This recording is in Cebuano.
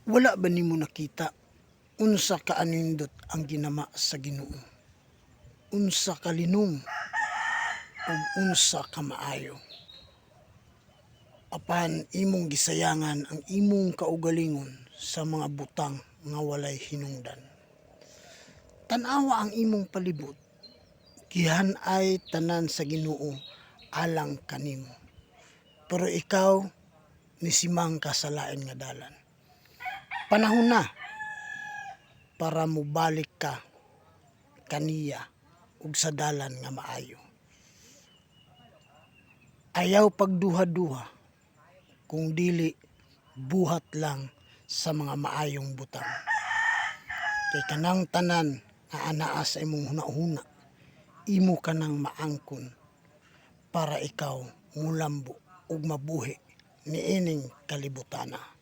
Wala ba nimo nakita unsa ka anindot ang ginama sa Ginoo? Unsa ka linong ug unsa ka maayo? Apan imong gisayangan ang imong kaugalingon sa mga butang nga walay hinungdan. Tan-awa ang imong palibot. Gihan-ay tanan sa Ginoo alang kanimo. Pero ikaw nisimang ka sa lain nga dalan. Panahon na para mobalik ka kaniya ug sa dalan nga maayo. Ayaw pagduha-duha, kung dili buhat lang sa mga maayong butang. Kay kanang tanan nga anaa sa imong hunahuna, imo kanang maangkon para ikaw mulambo ug mabuhi niining kalibutana.